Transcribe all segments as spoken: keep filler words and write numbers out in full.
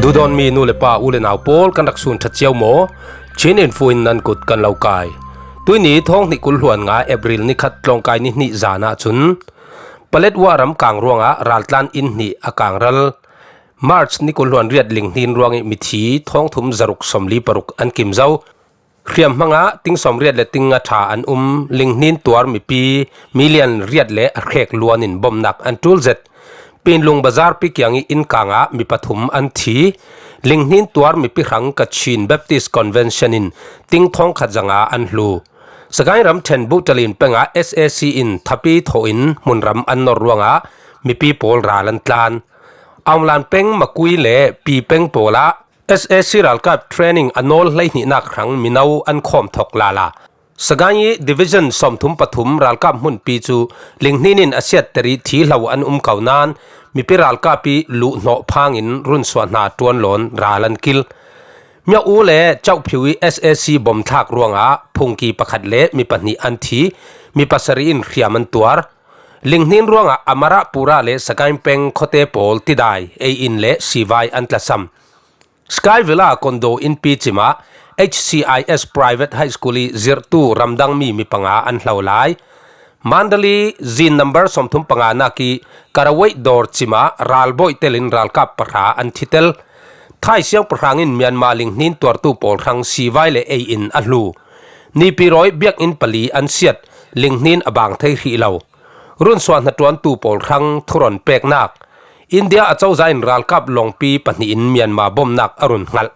Duhdawtmi nu le pa, u le nau pawl, kan rak sun ṭha cio maw? Chin Info in nan kut kan lo kai. Tuini thawng hnih kul hluan nga April ni khat tlawngkai ni hnih zan ah cun Paletwa ram kang ruangah raltlan inn hnih a kang ral. March ni kul hluan riat linghnin ruangih mithi thawng thum zaruk sawmli paruk an kim zo. Hriam hmangah ting sawmriat le ting nga ṭha an um. Linghnin tuar mipi million riat le a hrek luan in bomnak an ṭul zet. Pinlung Bazar pi kiangih inn kangah mi pathum an thi. Linghnin tuar mipi hrang Kachin Baptist Convention in ting thawngkhat zanga an hlu. Sagaing ramṭhen Buhtalin pengah S A C in thapi thawh in hmunram an nor ruangah mipi pawl ral an tlan. Aunglan peng Makui le Pi peng pawlah S A C ralkap training a nawl hleihnihnak hrang mino an khawm thawk lala. Sagaing ih Division sawmthum pathum ralkap hmunpi cu linghnin in a siatter ih thi hlo an um ko nain mipi ralkap ih luhhnawh phangin runsuah hna ṭuanlawn ral an kil. Myaw U le Cauhphiu ih S A C bomthlak ruangah phungki pakhat le mi pahnih an thi, mi pasarih in hriam an tuar. Linghnin ruangah Amarapura le Sagaing peng khuate pawl tidai ei in le sivai an tlasam. Sky Villa condo innpi cimah H C I S Private High School ih zirhtu ramdangmi mi panga an hlo lai. Mandali zin number sawmthum panganak ih Karawei dawr cimah ralbawi telin ralkap pahra an thitel. Thai siangpahrang in Myanmar linghnin tuartu pawl hrang sivai le ei in a hlu. Nipi rawi biakinn pali an siat, linghnin a bang thei hrih lo. Runsuah hnaṭuantu pawl hrang thuron peknak. India acozah in ralkap lawngpi pahnih in Myanmar bomnak a run hngalh.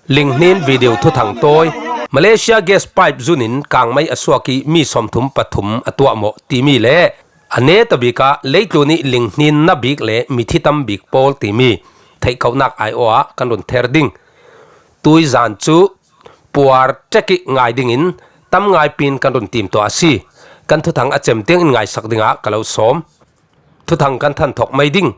Linghnin video thuthang tawi. Malaysia gas pipe zun in kangmei a suak ih mi sawmthum pathum a tuahmawh timi le a neta bikah leitlun ih linghnin na bik le mithi tam bik pawl timi theihkhohnak aiawh ah kan run ther ding. Tuizan cu puar ṭek ih ngai dingin tam ngaipin kan run timtuah a si. Kan thuthang a cem tiangin ngaisak dingah ka lo sawm. Thuthang kan than thawk mai ding.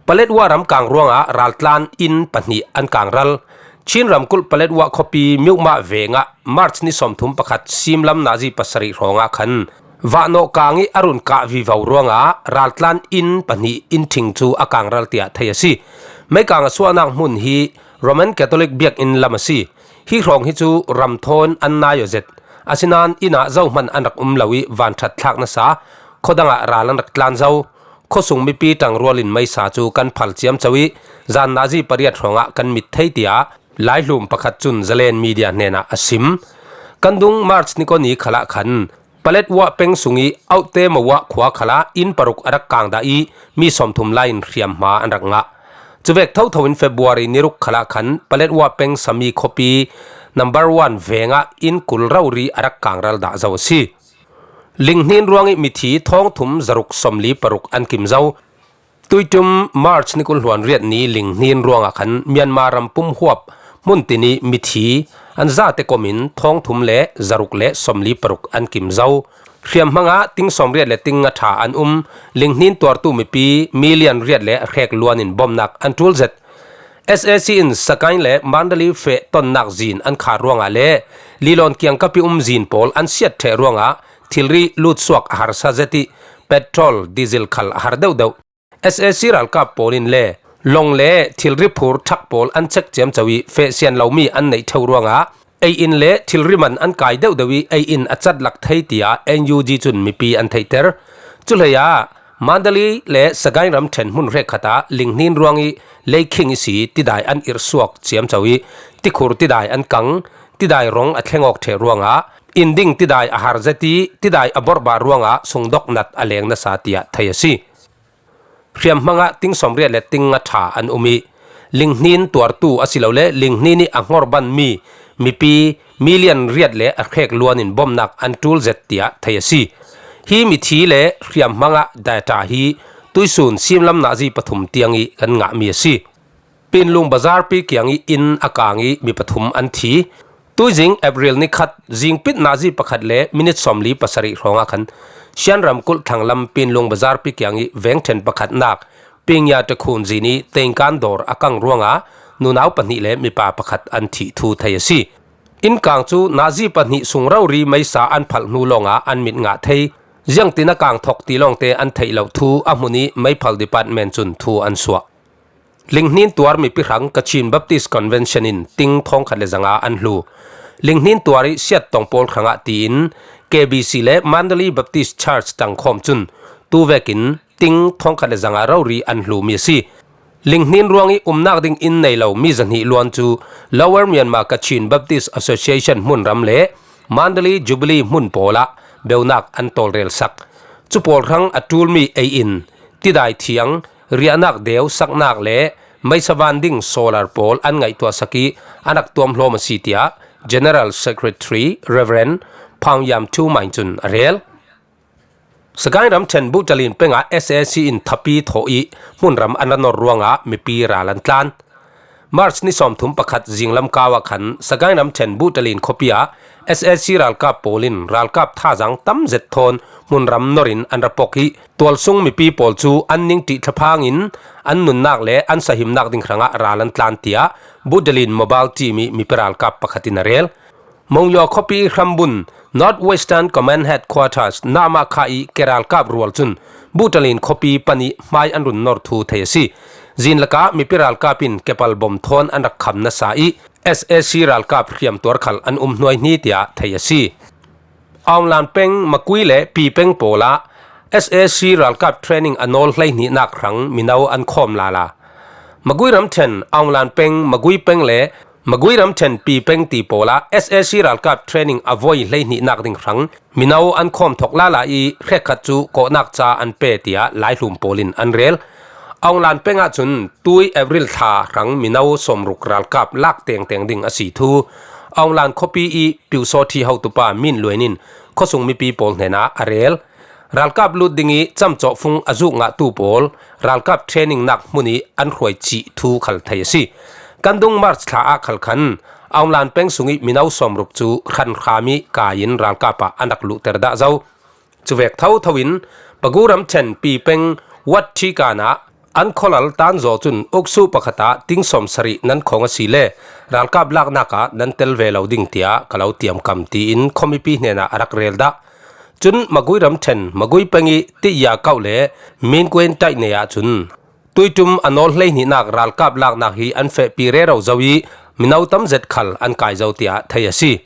Paletwa ram kang ruangah raltlan inn pahnih an kang ral. Chin ramkulh Paletwa khuapi Myukmah vengah March ni sawmthum pakhat simlam nazi pasarih hrawngah khan vahnawh kang ih a run kah vivo ruangah raltlan inn pahnih inn ṭhing cu a kang ral tiah thei a si. Meikang a suahnak hmun hi Roman Catholic biakinn lam a si. Hi hrawng hi cu ram thawn an nai aw zet. Asinain inn ah zohman an rak um lo ih vanṭhat thlak nasa khuadang ah ral an rak tlan zo. Khuasung mipi ṭangrual in meisa cu kan phal ciamco ih zan nazi pariat hrawngah kan mit thei, tiah laihlum pakhat cun Zalen Media hnenah a sim. Kan dung March ni kua ni khalah khan Paletwa peng sungih Auhte Mawah khua khalah inn paruk a rak kang dah ih mi sawmthum lai in hriamhma an rak ngah. Cuvek thotho in February ni ruk khalah khan Paletwa peng Sami khuapi number one vengah inn kul rori a rak kang ral dah zo a si. Linghnin ruangih mithi thawng thum zaruk sawmli paruk an kim zo. Tuiṭum March ni kul hluan riat ni linghnin ruangah khan Myanmar ram pum huap hmun tin ih mithi an zate kom in thawng thum le zaruk le sawmli paruk an kim zo. Hriam hmangah ting sawmriat le ting nga ṭha an um. Linghnin tuartu mipi million riat le a hrek luan in bomnak an ṭul zet. S A C in Sagaing le Mandalay feh tonnak zin an khar ruangah le Lilawn kiangkap ih um zin pawl an siat ṭheh ruangah thilri lutsuak a harsa zet ih petrol, diesel khal a har deuhdeuh. S A C ralkap pawl in le lawng le thilri phur ṭhak pawl an cek ciamco ih feh sian lomi an neih ṭheu ruangah ei in le thilri man an kai deuhdeuh ih ei in a cat lak thei, tiah N U G cun mipi an theihter. Cuhleiah Mandalay le Sagaing ramṭhen hmun hrekkhat ah linghnin ruangih leikhing ih si tidai an irhsuak ciamco ih tikhur tidai an kang, tidai rong a thleng awk ṭheh ruangah inn ding tidai a har zet ih tidai a borhbah ruangah sungdok nat a leng nasa, tiah thei a si. Hriam hmangah ting sawmriat le ting nga ṭha an um ih linghnin tuartu asilole linghnin ih a hnor banmi mipi million riat le a hrek luan in bomnak an ṭul zet, tiah thei a si. Hi mithi le hriam hmangah data hi tuisun simlam nazi pathum tiang ih kan ngahmi a si. Pinlung Bazar pi kiang ih inn a kang ih mi pathum an thi. Tuizing April ni khat zingpit nazi pakhat le minit sawmli pasarih hrawngah khan Shan ramkulh thlanglam Pinlung Bazar pi kiang ih vengṭhen pakhatnak Pingya Takhun zin ih tengkan dawr a kang ruangah nunau pahnih le mipa pakhat an thih thu thei a si. Inn kang cu nazi pahnih sung rori meisa an phalh hnu lawngah an mit ngah thei. Ziangtin a kang thawk ti lawngte an theih loh thu a hmun ih meiphal department cun thu an suah. Linghnin tuar mipi hrang Kachin Baptist Convention in ting thawngkhat le zanga an hlu. Linghnin tuar ih siat tawng pawl hrangah tiin K B C le Mandalay Baptist Church tangkhawm cun tuvekin ting thawngkhat le zanga rori an hlumi a si. Linghnin ruangih umnak ding inn nei lo mi zahnih luan cu Lower Myanmar Kachin Baptist Association hmunram le Mandalay Jubilee hmun pawlah beunak an tawlrelsak. Cu pawl hrang a ṭulmi ei in tidai thiang, riahnak deu saknak le meisa van ding solar pawl an ngaihtuahsak ih an rak tuamhlawm a si, tiah General Secretary Reverend Phang Yam Thu Maing cun a rel. Sagaing ramṭhen Buhtalin pengah S A C in thapi thawh ih hmunram an ra nor ruangah mipi ral an tlan. March ni sawmthum pakhat zinglam kau ah khan Sagaing ramṭhen Buhtalin khuapi ah S A C ralkap pawl in ralkap thazaang tam zet thawn hmunram nor in an ra pok ih tualsung mipi pawl cu an ningṭih thlaphang in an nunnak le an sahimnak ding hrangah ral an tlan, tiah Buhtalin Mobile Team ih mipi ralkap pakhat in a rel. Mongyaw khuapi ih hrambun North Western Command Headquarters Namah Kha ih keralkap rual cun Buhtalin khuapi panih hmai an run nor thu thei a si. Zin lakah mipi ralkap in kepal bom thawn an rak kham nasa ih S A C ralkap hriamtuar khal an um hnuaihni, tiah thei a si. Aung Lan peng Magui le Pi peng pawlah S A C ralkap training a nawl hleihnihnak hrang mino an khawm lala. Magui ramṭhen Aung Lan peng Magui peng le Magui ramṭhen Pi peng ti pawlah S A C ralkap training a voi hleihnihnak ding hrang mino an khawm thok lala ih hrekkhat cu kawhnak ca an pe, tiah laihlum pawl in an rel. Aung Lan peng ahcun tui April thla hrang mino sawmruk ralkap lak tengteng ding a si thu Aung Lan khuapi ih Pyusawṭhi hotupa Min Luen in khuasung mipi pawl hnenah a rel. Ralkap lut dingih camcawhfung a zuk ngahtu pawl ralkap training nak hmun ih an hruai cih thu khal thei a si. Kan dung March thla ah khal khan Aung Lan peng sungih mino sawmruk cu hranhram ih kai in ralkap ah an rak luhter dah zo. Cuvek thotho in Pagu ramṭhen Pi peng Wat Thikan ah an khualal tan zaw cun uksuh pakhat ah ting sawmsarih nan khawng a si le ralkap laknak ah nan tel ve lo ding tiah ka lo tiamkam, tiin khuamipi hnenah a rak rel dah. Cun Magui ramṭhen Magui peng ih Tihya kauh le Min Kuen taih nei ahcun tuiṭum a nawl hleihnihnak ralkap laknak hi an fehpi rero zo ih mino tam zet khal an kai zo, tiah thei a si.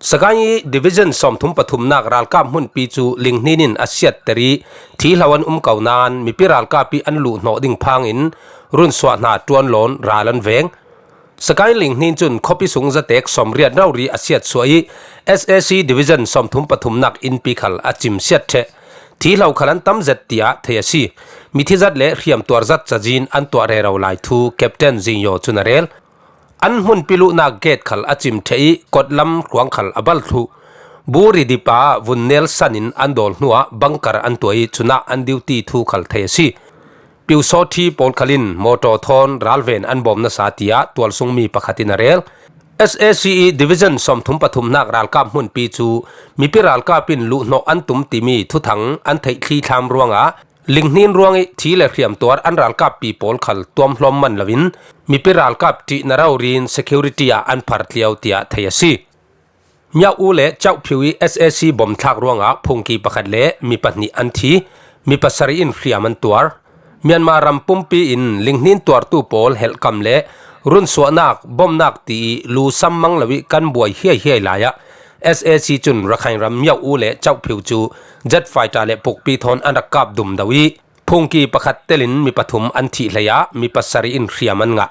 Sagaing ih Division sawmthum pathumnak ralkap hmunpi cu linghnin in a siatter ih thihlo an um ko nain mipi ralkap ih an luhhnawh ding phangin runsuah hna ṭuanlawn ral an veng. Sagaing linghnin cun khuapi sung zatek sawmriat rori a siatsuah ih S A C Division sawmthum pathumnak innpi khal a cimsiat ṭheh. Thihlo khal an tam zet tiah thei a si. Mithi zat le hriamtuar zat cazin an tuah rero lai thu Captain Zing Yaw cun a rel. An hmunpi luhnak gate khal a cim ṭheh ih kotlam hruang khal a bal thluh. Buri dipa vun nel san in an dawl hnuah bunker an tuah ih cunah an duty thu khal thei a si. Pyusawṭhi pawl khal in mawṭaw thawn ralven an bawm nasa, tiah tualsungmi pakhat in a rel. S A C ih Division sawmthum pathumnak ralkap hmunpi cu mipi ralkap in luhhnawh an tum timi thuthang an theih thlithlam ruangah linghnin ruangih thi le hriamtuar an ralkappi pawl khal tuamhlawm man loin mipi ralkap ṭihna rori in security ah an phar tlio, tiah thei a si. Myauk U le Kyaukphyu ih S A C bom thlak ruangah phungki pakhat le mi pahnih an thi, mi pasarih in hriam an tuar. Myanmar ram pumpi in linghnin tuartu pawl helhkam le runsuahnak, bomnak ti ih lu sammang lo ih kan buai hiaihiai lai ah S A C cun Rakhine ram Myauk U le Kyaukphyu cu jet fighter le pukpi thawn an rak kap dum do ih phungki pakhat telin mi pathum an thih hlei ah mi pasarih in hriam an ngah.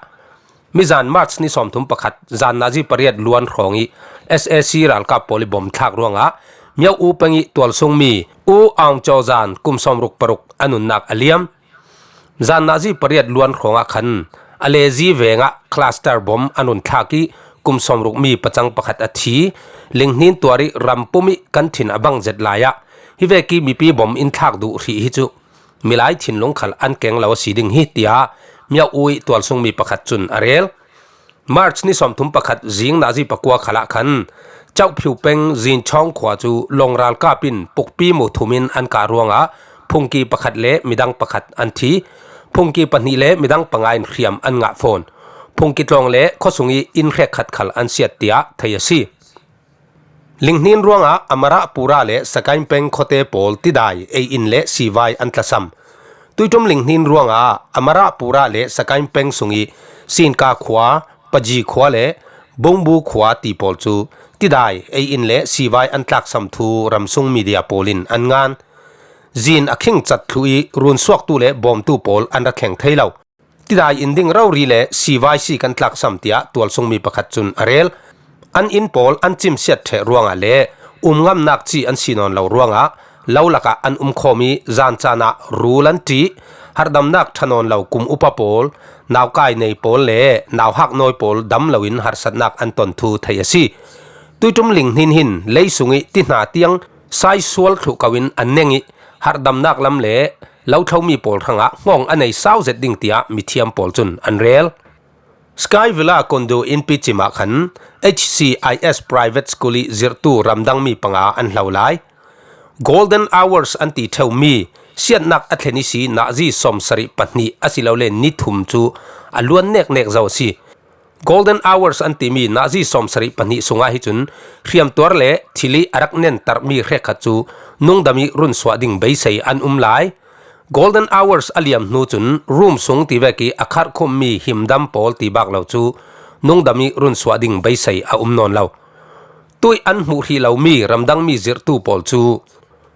Mizan March ni sawmthum pakhat zan nazi pariat luan hrawng ih S A C ralkap pawl ih bom thlak ruangah Myauk U peng ih tualsungmi U Aung Kyaw Zan kum sawmruk paruk a nunnak a liam. Zan nazi pariat luan hrawngah khan Alezi vengah cluster bom an run thlak ih kum sawmruk mi pacang pakhat a thi. Linghnin tuar ih ram pum ih kan thin a bang zet lai ah hi vek ih mipi bom in thlak duh hrih hi cu milai thinlung khal an keng lo a si ding hi, tiah Myauk U ih tualsungmi pakhat cun a rel. March ni sawmthum pakhat zing nazi pakua khalah khan Kyaukphyu peng Zinchawng khua cu lawng ralkap in pukpi mu thum in an kah ruangah phungki pakhat le midang pakhat an thi. Phungki pahnih le midang panga in hriam an ngah fawn. Phungki tlawng le khuasung ih inn hrekkhat khal an siat, tiah thei a si. Linghnin ruangah Amarapura le Sagaing peng khuate pawl tidai ei-in le sivai an tlasam. Tuitum linghnin ruangah Amarapura le Sakaim peng sung i Sinka khua, Paji khua le Bungbu khua ti pawl cu tidai ei-in le sivai an tlaksam thu ramsung media pawl in an ngan. Zin a khingcat thluh i runsuaktu le bawmtu pawl an ra thleng thei lo. Tidai in ding rori le sivai si kan tlaksam, tiah tualsungmi pakhat cun a rel. An inn pawl an cimsiat ṭheh ruangah le umngamnak ci an si nawn lo ruangah lo lakah an um khawm i zan caan ah rul an ṭih. Harhdamnak ṭha nawn lo kum upa pawl, naukai nei pawl le nauhak nawi pawl dam loin harsatnak an ton thu theih a si. Tuitum linghnin hin lei sung i ti hna tiang saisual thluh ko in an neng i harhdamnak lam le lo thlomi pawl hrangah hngawng a nei sau zet ding, tiah mithiam pawl cun an rel. Sky Villa Condo innpi cim ah khan H C I S Private School i zirhtu ramdangmi panga an hlo lai. Golden hours an ti ṭheumi siatnak a thlen ihsi nazi sawmsarih pahnih asilole ni thum cu a luan neknek zo a si. Golden hours an timi nazi sawmsarih pahnih sungah hi cun hriamtuar le thil i a rak nentarmi hrekkhat cu nungdam i runsuah ding beisei an um lai. Golden hours a liam hnu cun room sung tivek i a kharhkhummi himdam pawl ti bak lo cu nungdam i runsuah ding beisei a um nawn lo. Tuih an hmuh hrih lomi ramdangmi zirhtu pawl cu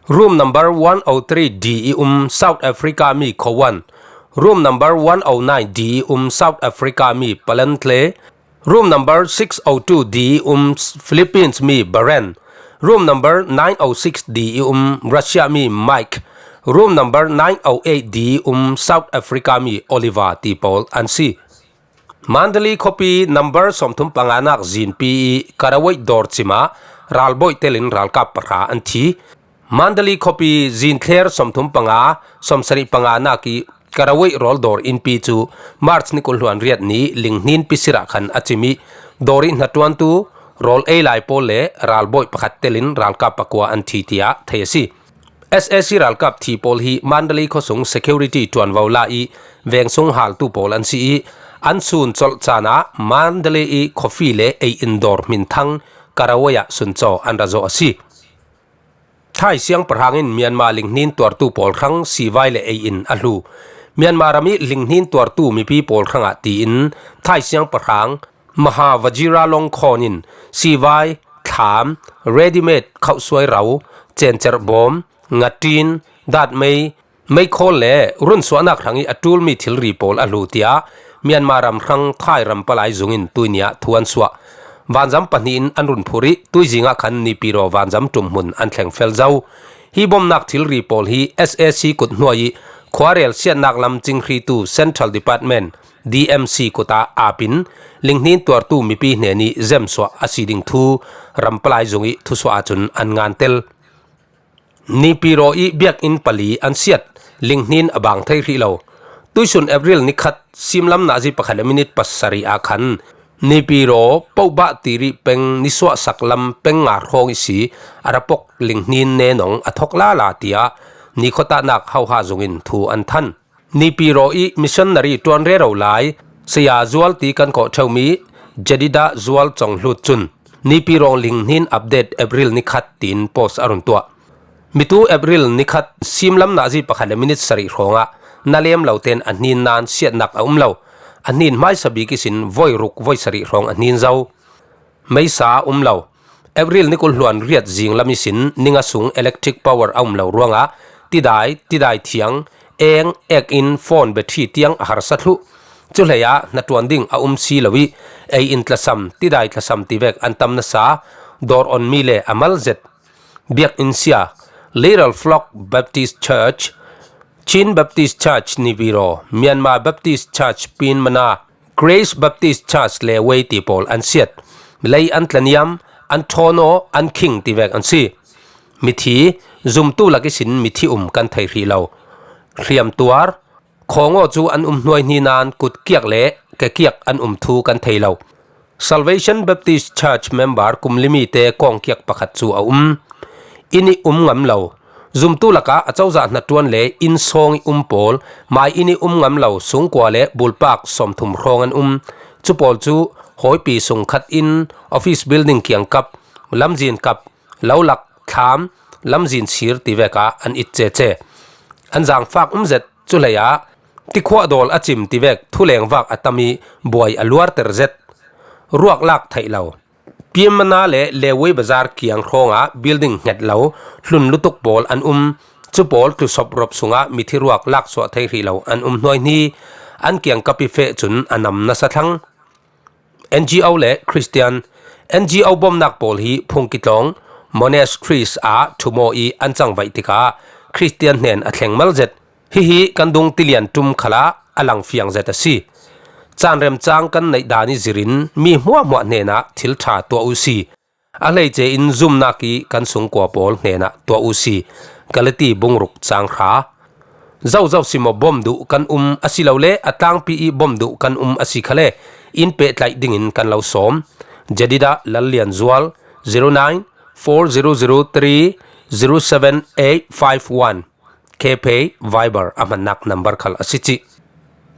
room number one oh three D i um South Africa mi Khowan, room number one oh nine D i um South Africa mi Palantle, room number six oh two D i um Philippines mi Baren, room number nine oh six D i um Russia mi Mike, room number nine oh eight D i um South Africa mi Oliver ti pawl an si. Mandalay khuapi number sawmthum panganak zinpi i Karawei dawr cim ah ralbawi telin ralkap pahra an thi. Mandalay khuapi zinthler sawmthum panga, sawmsarih panganak i Karawei rawl dawr innpi cu March ni kul hluan riat ni linghnin pisir ah khan a cim i dawr i hnaṭuantu rawl ei lai pawl le ralbawi pakhat telin ralkap pakua an thi, tiah thei a si. S A C ralkap thi pawl hi Mandalay khuasung security ṭuanvo la i veng sung haltu pawl an si i an sun colh caan ah Mandalay i khuafi le ei-in dawr hminthang Karawei ah suncaw an ra zawh a si. Thai siangpahrang in Myanmar linghnin tuartu pawl hrang sivai le ei-in a hlu. Myanmar ram i linghnin tuartu mipi pawl hrangah tiin Thai siangpahrang Maha Vajiralongkorn in sivai, thlam, ready-made khauhsuai ro, cencerh bawm, ngaṭin, datmei, meikhawl le runsuahnak hrang i a ṭulmi thilri pawl a hlu, tiah Myanmar ram hrang Thai ram palai zung in tuini ah thu an suah. Vanzam pahnih in an run phurh i tuizing ah khan Nipiro vanzam ṭumhmun an thleng fel zo. Hi bawmhnak thilri pawl hi S A C kut hnuai i khuarel siatnak lam cinghritu Central Department, D M C kut ah aap in linghnin tuartu mipi hnen i zemsuah a si ding thu ram palai zung i thusuah ahcun an ngan tel. Nipiro i biakinn pali an siat, linghnin a bang thei hrih lo. Tuisun April nikhat simlam nazi pakhat le minit pasarih ah khan Nipiro Pobah Tiri peng nisuahsak lam peng nga hrawng ihsi a rapok linghnin nenong a thok lala, tiah nikhuatahnak hauha zung in thu an than. Nipiro i missionary ṭuan rero lai saya zual ti kan kawh ṭheumi Jadida zual cong hlut cun Nipiro linghnin update April nikhat tiin post a run tuah. Mitu April nikhat simlam nazi pakhat le minit sarih hrawngah na lem lo tein a hnin nan siatnak a um lo. A hnin hmaisa bik ihsin voi ruk voi sarih hrawng a hnin zo. Meisa um lo. April ni kul hluan riat zing lam ihsin ninga sung electric power a um lo ruangah tidai, tidai thiang, eng, ek in phone battery tiang a harsa thluh. Cuhlei ah hnaṭuan ding a um si lo i ei in tlasam, tidai tlasam tivek an tam nasa, dawr onmi le a mal zet. Biakinn sia, Little Flock Baptist Church, Chin Baptist Church Nipiro, Myanmar Baptist Church Pinmana, Grace Baptist Church le Weiti pawl an siat. Lei an tlaniam, an ṭhawn aw, an khing tivek an si. Mithi, zumtu lak ihsin mithi um kan thei hrih lo. Hriamtuar, khawng aw cu an um hnuai hni nan kutkiak le kekiak an um thu kan thei lo. Salvation Baptist Church member kum limi te kawngkiak pakhat cu a um. Inn i um ngam lo. Zumtu lakah a cozah hnaṭuan le inn sawng i um pawl, mai inn i um ngam lo sungkua le bulpak sawmthum hrawng an um. Cu pawl cu hawipi sungkhat in office building kiangkap, lamzin kap, lo lak, thlam, lamzin sir tivek ah an it cece. An zaangfak um zet Chuleiah tikhuahdawl a cim tivek thulengvak a tam ih buai a luarter zet. Ruak lak theih lo. Pyimana le Lewei Bazar kiang hrawngah building hnget lo hlun lutuk pawl an um. Cu pawl tlusop rop sungah mithi ruak laksuah thei hrih lo an um hnuaihni. An kiangkap ih feh cun a nam nasa thlang. N G O le Christian. N G O bomnak pawl hi phungkitlawng monasteries ah thumaw ih an cangvaih tikah Christian hnen a thleng malzet. Hihi kan dung tilian ṭum khalah a langfiang zet a si. Caan remcang kan neih dan ih zirin mi hmuahhmuah hnenah thil ṭha tuah uhsi. A hleice in zumnak ih kan sungkua pawl hnenah tuah uhsi. Galati bungruk cang hra. Zozo simaw bom duh kan um asilole a tlangpi ih bom duh kan um a si khale in pehtlaih dingin kan lo sawm. Jadida Lallian Zual, zero nine four zero zero three zero seven eight five one. KPay Viber a hmannak number khal a si cih.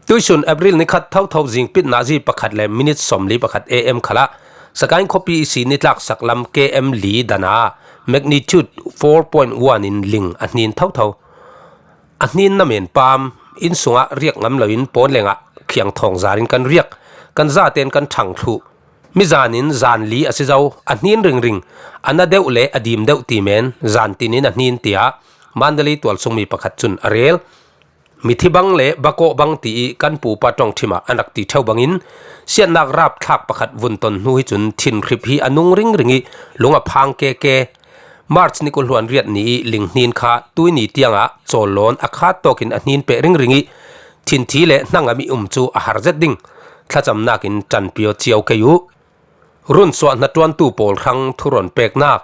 Tuihsun April ni khat thotho zingpitna zi pakhat le minit sawmli pakhat A M khalah Sagaing khuapi ihsi nitlak saklam K M li dana magnitude four point one in ling a hnin thotho. A hnin namen paam inn sungah riak ngam loin pawn lengah khiang thawng zarin kan riak, kan zaten kan ṭhang thluh. Mizan in zan li a si zo, a hnin ringring, a na deuh le a dim deuh ti men zan tinin a hnin, tiah Mandalay tualsungmi pakhat cun a rel. Mithi bang le bakawh bang ti ih kan pupa ṭongṭhim ah an rak ti ṭheu bangin siatnak rapthlak pakhat vun ton hnu hi cun thinhrip hi a nung ringring ih lung a phang keke. March ni kul hluan riat ni ih linghnin kha tuini tiangah cawllawn a khat tawkin a hnin peh ringring ih thinthi le hnangam ih um cu a har zet ding. Thlacamnak in ṭanpi aw cio kei uh. Runsuah hnaṭuantu pawl hrang thurawn peknak.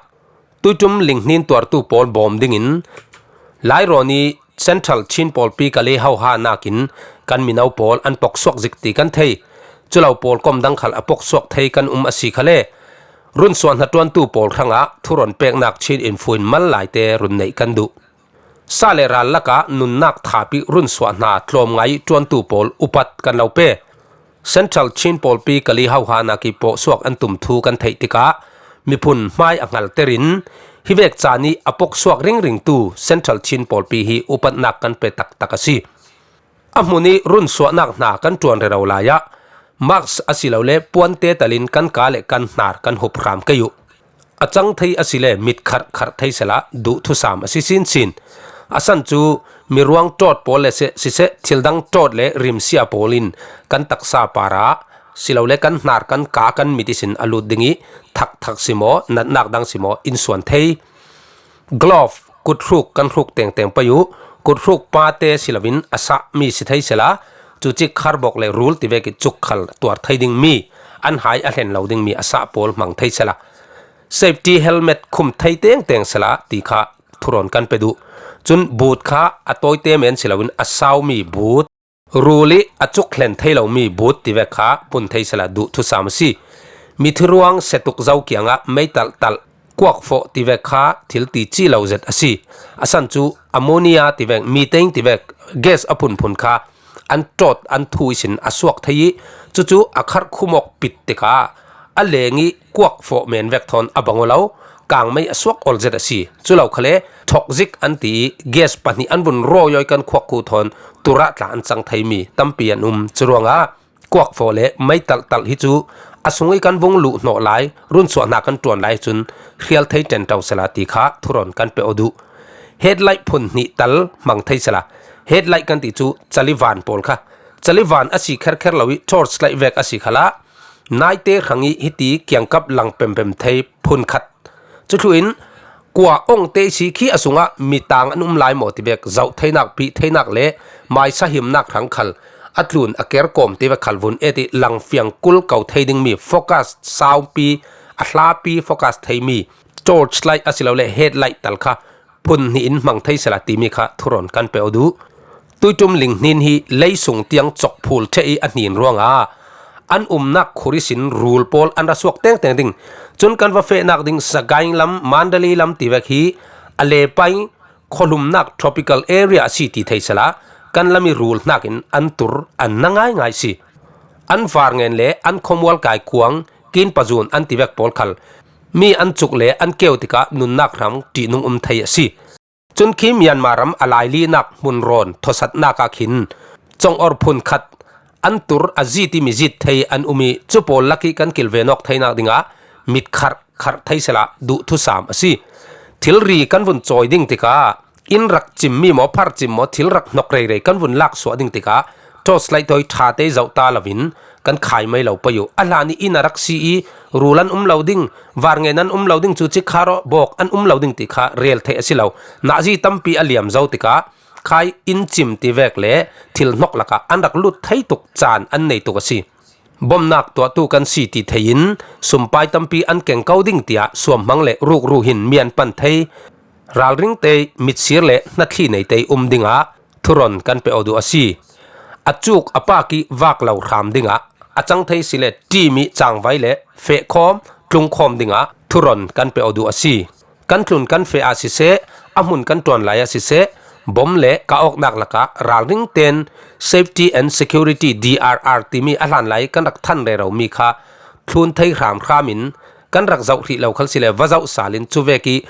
Tuiṭum linghnin tuartu pawl bawm dingin Lairawn ih Central Chin pawlpi kali hohanak in kan mino pawl an poksuak zik ti kan thei. Culo pawl kom dang khal a poksuak thei kan um a si khale. Runsuah hnaṭuantu pawl hrangah thurawn peknak Chin Info in mal laite run neih kan duh. Sa le ral lakah nunnak thapih runsuah hna tlawm ngai ih ṭuantu pawl upat kan lo pe. Central Chin pawlpi kali hohanak ih pawhsuak an tum thu kan theih tikah miphun hmai a hngalter in hivek caan ih a poksuak ringringtu Central Chin pawlpi hi upatnak kan pe taktak a si. A hmun ih runsuahnak hna kan ṭuan rero lai ah mask asilole puante talin kan ka le kan hnar kan hup hram kei uh. A cang thei asile mit kharh kharh thei sehla duh thusam a si sinsin. A san cu miruang ṭawt pawl le seh, siseh, thildang ṭawt le rimsia pawl in kan taksa parah silole kan hnar kan ka kan mit ihsin a lut ding ih thakthak simaw natnak dang simaw in suan thei. Glove, kuthruk kan hruk tengteng pei uh. Kuthruk pate si loin a sah mi si thei sehla, cucik kharbok le rul tivek ih cuk khal tuar thei dingmi, an hai a hlen lo dingmi a sah pawl hmang thei sehla, safety helmet khum thei tengteng sehla ti kha thurawn kan pe duh. Cun boot kha a tawite men si loin a saumi boot, rul ih a cuk hlen thei lomi boot tivek kha pun thei sehla duh thusam a si. Mithiruang setuk zo kiangah meitalhtalh kuakfawh tivek kha thil ti cih lo zet a si. A san cu ammonia tivek, methane tivek, gas a phunphun kha an ṭawt an thu ihsin a suak thei ih cucu a kharh khum awk pit tikah a leng ih kuakfawh men vek thawn a bang aw lo, kangmei a suak olzet a si. Culo khale toxic an ti ih gas pahnih an vun rawiawi kan khuak khu thawn turah tla an cang theimi tampi an um. Curuangah kuakfawh le meitalhtalh hi cu a sung ih kan vung luh hnawh lai, runsuah hna kan ṭuan lai cun hrial thei ṭenṭo sehla ti kha thurawn kan pe aw duh. Headlight phun hnih tal hmang thei sehla, headlight kan ti cu calivan pawl kha, calivan a si kherkher lo ih torch light vek a si khalah naite hrang ih hiti kiangkap lang pempem thei phun khat. Cuthluh in kua ongte si khi a sungah mitang an um lai maw tivek zoh theinak, pih theinak le maisa himnak hrang khal a tlun a kerkawm tivek khal vun et ih langfiang kul ko thei dingmi focus saupi, a hlapi focus theimi torch light asilole headlight tal kha phun hnih in hmang thei sehla timi kha thurawn kan pe aw duh. Tuiṭum linghnin hi leisung tiang cawkphul ṭheh ih a hnin ruangah an umnak khur ihsin rul pawl an ra suak tengteng ding. Cun kan va fehnak ding Sagaing lam, Mandalay lam tivek hi a lepai khuahlumnak tropical area a si ti thei sehla kan lam ih rul hnakin an tur an na ngaingai si. An varngen le an khuamual kai kuang, kin pazun an tivek pawl khal mi an cuk le an keu tikah nunnak hram ṭihnung um thei a si. Cun khi Myanmar ram a lailinak hmunrawn thawsatnak ah khin congor phun khat an tur a zi timi zit thei an um ih, cu pawl lak ih kan kilvenawk theinak dingah mit kharh kharh thei sehla duhthusam a si. Thilri kan vun cawi ding tikah inn rak cimmi maw, phar cim maw, thil rak hnok reirei kan vun lak suah ding tikah torchlight tawi ṭha te zoh ta loin kan khai mai lo pei uh. A hlan ih inn a rak si ih rul an um lo ding, varngen an um lo ding, cuci kharawh bawk an um lo ding ti kha rel theih a si lo. Nazi tampi a liam zo tikah khai inn cim ti vek le thil hnok lakah an rak lut thei tuk caan an nei tuk a si. Bomnak tuahtu kan si ti thei in sumpai tampi an keng ko ding tiah suamhmang le rukru hin mian pan thei, ralring te mitsir le hnathli nei te um dingah thuron kan pe aw duh a si. A cuk a pak ih vak lo hram dingah a cang thei si le ṭim ih cangvai le fehkhawm tlungkhawm dingah thuron kan pe aw duh a si. Kan tlun kan feh ah siseh, a hmun kan ṭuan lai ah siseh, bom le kah awknak lakah ralring ten Safety and Security D R R timi a hlan lai kan rak than rero mi kha thlun thei hramhram in kan rak zoh hrih lo khal si le va zoh sal in cu vek ih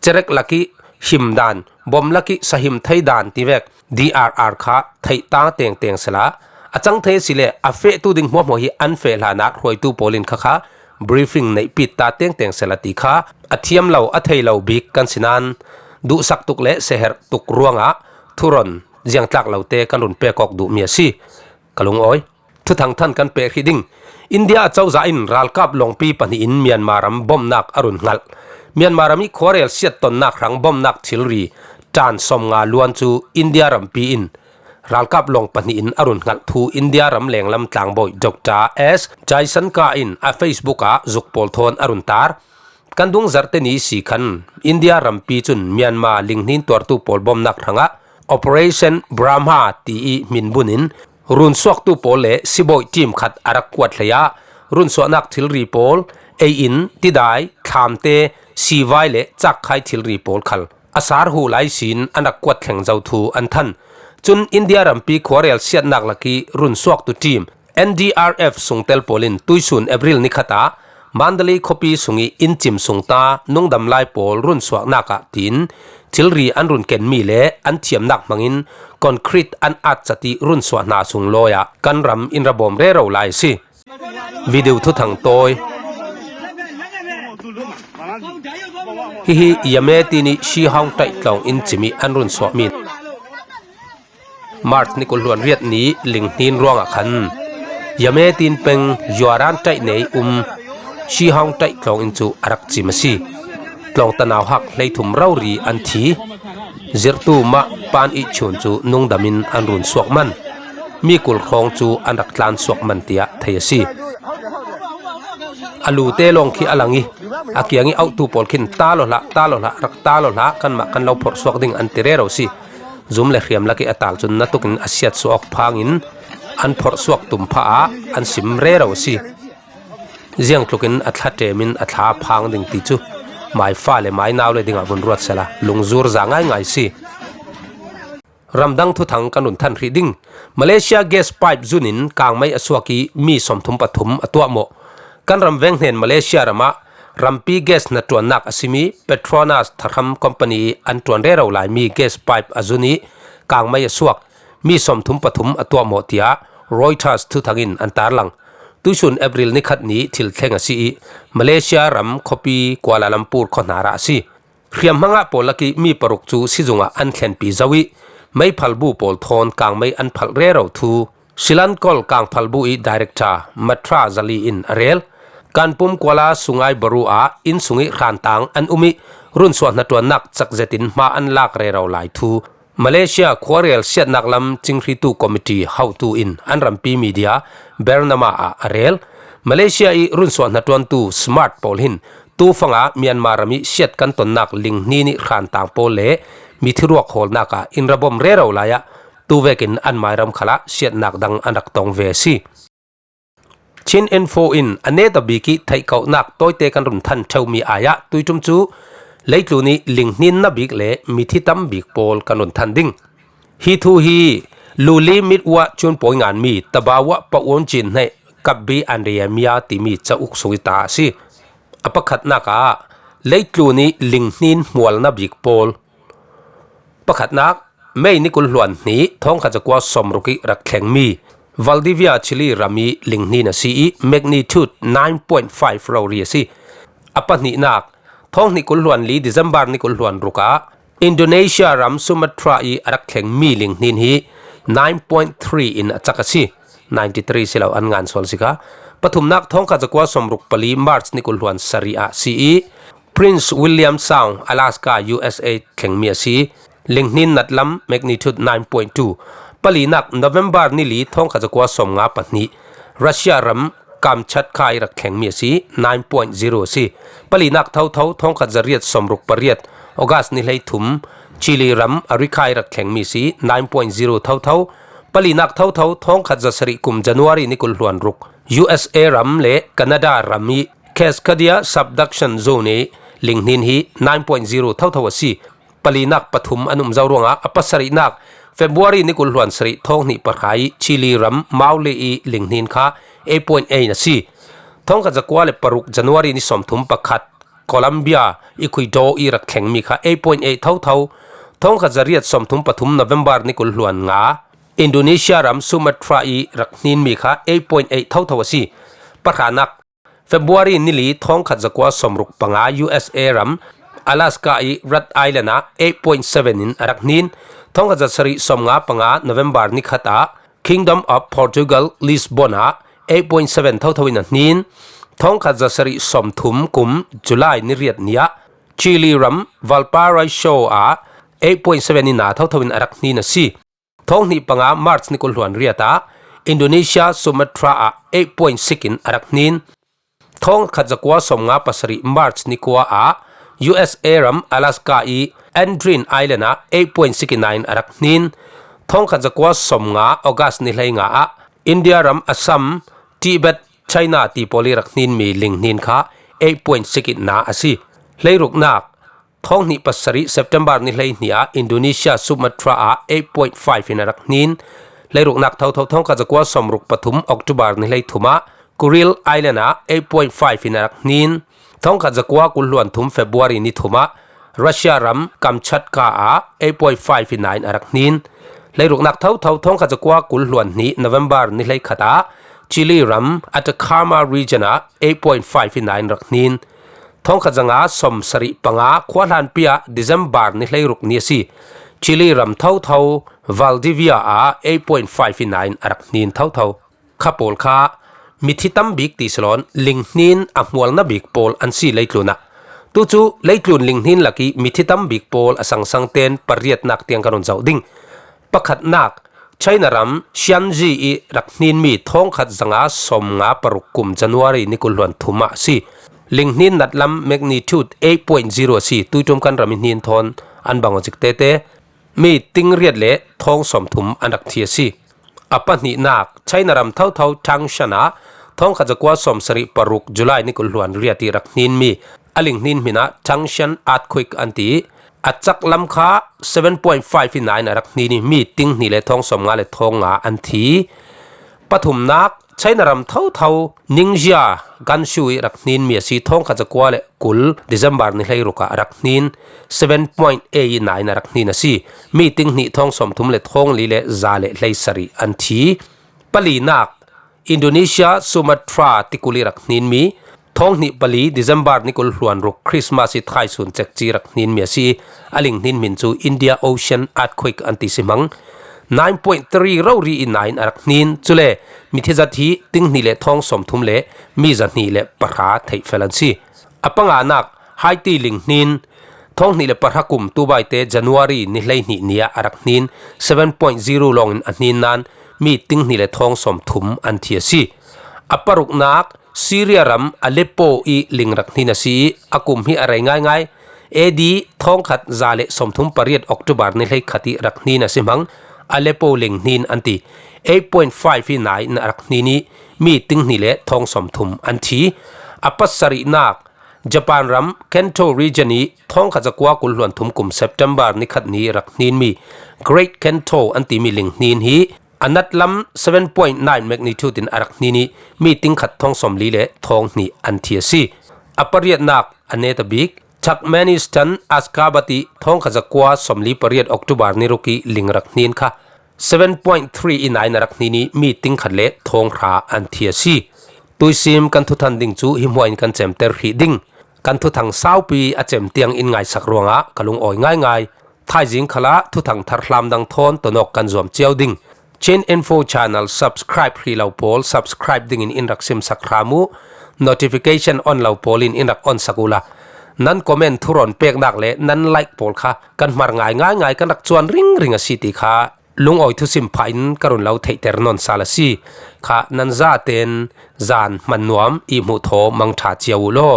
cerek lak ih him dan, bom lak ih sahim thei dan ti vek D R R kha theih ta tengteng sehla, a cang thei si le a fehtu ding hmuahhmuah hi an feh hlanah hruaitu pawl in khakha briefing neihpit ta tengteng sehla ti kha a thiam lo, a thei lo bik kan si nain duhsak tuk le seherh tuk ruangah thuron ziangtlak lote kan run pek awk duhmi a si. Ka lungawi. Thuthang than kan pek hrih ding. India acozah in ralkap lawngpi pahnih in Myanmar ram bomnak a run hngalh. Myanmar ram ih khuarel siat tonnak hrang bomnak thilri ṭan sawmnga luan cu India rampi in ralkap lawng pahnih in a run hngalh thu India ram lenglam tlangbawi Doctor S Jaisankar in a Facebook ah zuk pawl thawn a run tar. Kan dungzarhte ni si khan India rampi cun Myanmar linghnin tuartu pawl bomnak hrangah Operation Brahma ti ih hmin bunin runsuaktu pawl le sibawi ṭim khat a rak kuat hlei ah runsuahnak thilri pawl, ei-in, tidai, thlamte, sivai le cakkhai thilri pawl khal a sar huh lai sin an rak kuat thleng zo thu an than. Cun India rampi khuarel siatnak lakih runsuaktu ṭim N D R F sungtel pawl in tuihsun April nikhat ah Mandalay khuapi sungih inncim sungta nungdam lai pawl runsuahnak ah tiin thilri an run kenmi le an thiamnak hmangin concrete an at cat ih runsuah hna sunglawi ah kan ram in ra bawm rero lai a si. Video thuthang tawi. Hihi Yame tin ih Shihawng ṭaih tlawng in cim ih an run suahmi March ni kul hluan riat ni linghnin ruangah khan Yame tin peng Yuaran ṭaih nei um Shihawng ṭaih tlawng in cu a rak cim a si. Tlawng tanau hak hleithum rori an thi. Zirhtu mah pan ih chun cu nungdam in an run suak man. Mi kul hrawng cu an rak tlan suak man tiah thei a si. A lute lawng khi a lang ih a kiang ih auhtu pawl khin, "Tal aw hlah, tal aw hlah, rak tal aw hlah, kanmah kan lo phorh suak ding," an ti rero si. Zum le hriam lakih a tal cun na tukin a siat suah awk phangin an phorh suak tum phah ah an sim rero si. Ziangtlukin a thla ṭem in a thla phang ding ti cu mai fa le mai nau le dingah vun ruat sehla lungzur za ngaingai si. Ramdang thuthang kan run than hrih ding. Malaysia gas pipe zun in kangmei a suak ih mi sawmthum pathum a tuahmawh. Kan ram veng hnen Malaysia ramah rampi gas hnaṭuannak a simi Petronas thahram company ih an ṭuan rero laimi gas pipe a zun ih kangmei a suak, mi sawmthum pathum a tuahmawh, tiah Reuters thuthang in an tarlang. Tuihsun April nikhat ni thil thleng a si ih Malaysia ram khuapi Kuala Lumpur khuahnar ah a si. Hriamhmangah pawl lakih mi paruk cu sizungah an thlenpi zo ih meiphalbu pawl thawn kangmei an phalh rero thu Silankol kangphalbu ih director Matra Zali in a rel. Kanpum Kuala Sungai Baru ah inn sungih hrantang an um ih runsuah hnaṭuannak cakzet in hma an lak rero lai thu Malaysia khuarel siatnak lam cinghritu committee hotu in an rampi media Bernama ah a rel. Malaysia ih runsuah hnaṭuantu Smart pawl hin tufang ah Myanmar ram ih siat kan tonnak linghni nih hrantang pawl le mithiruak hawlnak ah in ra bawm rero lai ah tuvekin an mairam khalah siatnak dang an rak tong ve a si. Chin Info in a netabik ih theihkohnak tawite kan run than ṭheumi ai ah tuiṭum cu leitlun ih linghnin na bik le mithi tam bik pawl kan run than ding. Hi thu hi Luli Mitwa cun pawi nganmi Tabawa Pawon Cin hneih Kapbi Andrea Mia timi cauk sung ih ta a si. A pakhatnak ah leitlun ih linghnin hmual na bik pawl, Pakhatnak, May ni kul hluan hnih, thawngkhat zakua sawmruk ih rak thlengmi Valdivia, Chile ram ih linghnin a si ih, magnitude nine point five rori a si. A pahnihnak, thawng hnih kul hluan li, December ni kul hluan ruk ah Indonesia ram Sumatra ih a rak thlengmi linghnin hi nine point three in a cak a si. Ninety three si lo, an ngan sual si kha. Pathumnak, thawngkhat zakua sawmruk pali, March ni kul hluan sarih ah si ih, Prince William Sound, Alaska, U S A thlengmi a si. Linghnin natlam, magnitude nine point two. Palinak, November ni li, thawngkhat zakua sawmnga pahnih, Russia ram Kamchatka ih rak thlengmi a si, nine point zero a si. Palinak thotho, thawngkhat zariat sawmruk pariat, August ni hleithum, Chile ram Arica ih rak thlengmi a si, nine point zero thotho. Palinak thotho, thawngkhat zasarih kum January ni kul hluan ruk, U S A ram le Canada ram ih Cascadia Subduction Zone ih linghnin hi nine point zero thotho a si. Palinak pathum an um zo ruangah a pasarihnak, February ni kul hluan sarih, thawng hnih pahra ih Chile ram Maule ih linghnin kha eight point eight a si. Thawngkhat zakua le paruk, January ni sawmthum pakhat, Colombia ih Quito ih rak thlengmi kha eight point eight thotho. Thawngkhat zariat sawmthum pathum, November ni kul hluan nga, Indonesia ram Sumatra ih rak hninmi kha eight point eight thotho a si. Pahranak, February ni li, thawngkhat zakua sawmruk panga, U S A ram Alaska ih Rat Island ah eight point seven in a rak hnin. Thawngkhat zasarih sawmnga panga, November ni khat ah Kingdom of Portugal, Lisbon ah eight point seven thotho in a hnin. Thawngkhat zasarih sawmthum kum July ni riat ni ah Chile ram Valparaiso ah eight point seven in a thotho in a rak hnin a si. Thawng hnih panga, March ni kul hluan riat ah Indonesia Sumatra ah eight point six in a rak hnin. Thawngkhat zakua sawmnga pasarih, March ni kua ah U S A ram Alaska ih Andrean Island ah eight point six in a rak hnin. Thawngkhat zakua sawmnga, August ni hleinga ah India ram Assam, Tibet, China ti pawl ih rak hninmi linghnin kha eight point six in a si. Hleiruknak, thawng hnih pasarih, September ni hleihnih ah Indonesia Sumatra ah eight point five in a rak hnin. Hleiruknak thotho, thawngkhat zakua sawmruk pathum, October ni hleithum ah Kuril Island ah eight point five in a rak hnin. Thawngkhat zakua kul hluan thum, February ni thum ah Russia ram Kamchatka ah eight point five in a rak hnin. Hleiruknak thotho, thawngkhat zakua kul hluan hnih, November ni hleikhat ah Chile ram Atacama region ah eight point five in a rak hnin. Thawngkhat zanga sawmsarih panga, khuahlanpi ah December ni hleiruk ni a si. Chile ram thotho, Valdivia ah eight point five in a rak hnin thotho. Kha pawl kha mithi tam bik ti si lawn, linghnin a hmualna bik pawl an si leitlun ah. Tucu leitlun linghnin lak ih mithi tam bik pawl a sangsang ten pariatnak tiang kan run zoh ding. Pakhatnak, China ram Shaanxi ih rak hninmi thawngkhat zanga sawmnga paruk kum January ni kul hluan thum ah si. Linghnin natlam, magnitude eight point zero a si. Tuiṭum kan ram ih hnin thawn an bang aw zik tete. Mi ting riat le thawng sawmthum an rak thi a si. A pahnihnak, China ram thotho Tangshan ah thawngkhat zakua sawmsarih paruk, July ni kul hluan riat ih rak hninmi a linghnin hmin ah Tangshan earthquake an ti. A cak lam kha seven point five in a rak hnin ih, mi ting hnih le thawng sawmnga le thawng nga an thi. Pathumnak, China ram thotho Ningxia Gansu ih rak hninmi a si, thawngkhat zakua le kul, December ni hleiruk ah a rak hnin, seven point eight in a rak hnin a si. Mi ting hnih, thawng sawmthum le thawng li le za le hleisarih an thi. Palinak, Indonesia Sumatra tikul ih rak hninmi, thawng hnih pali, December ni kul hluan ruk, Christmas ih thaisun cekci rak hninmi a si. A linghnin hmin cu India Ocean earthquake an ti si hmang. Nine point three rori in a rak hnin. Cule mithi zat hi ting hnih le thawng sawmthum le mi zahnih le pahra theihfel an si. A panganak, Haiti linghnin, thawng hnih le pahra kum tubaite January ni hleihnih ni ah a rak hnin, seven point zero lawngin a hnin nain mi ting hnih le thawng sawmthum an thi a si. A paruknak, Syria ram Aleppo ih ling rak hnin a si ih, a kum hi a rei ngaingai. A D thawngkhat za le sawmthum pariat, October ni hleikhat ih rak hnin a si hmang. Aleppo ling hnin an ti. Eight point five in a rak hnin ih, mi ting hnih le thawng sawmthum an thi. A pasarihnak, Japan ram Kanto region ih thawngkhat zakua kul hluan thum kum September ni khat ni rak hninmi Great Kanto an timi ling hnin hi a natlam seven point nine magnitude in a rak hnin ih, mi ting khat, thawng sawmli le thawng hnih an thi a si. A pariatnak, a neta bik, Turkmenistan Askabad ih thawngkhat zakua sawmli pariat October ni ruk ih ling rak hnin kha seven point three ih naina rak hnin ih mi ting khat le thawng hra an thi a si. Tuisim kan thuthang ding cu hi hmuain kan cemter hrih ding. Kan thuthang saupi a cem tiang in ngaisak ruangah ka lungawi ngaingai. Thaizing khalah thuthang thar hlam dang thawn tonawk kan zuam cio ding. Chin Info Channel subscribe hrih lo pawl subscribe dingin in rak simsak hram uh. Notification on lo pawl in in rak onsak uhla nan comment thurawn peknak le nan like pawl kha kan hmar ngaingai ngai kan rak cuan ringring a si ti kha lungawi thusim phah in ka run lo theihter nawn sal a si. Kha nan zaten zan hman nuam ih hmuh thaw mang ṭha cio uh law.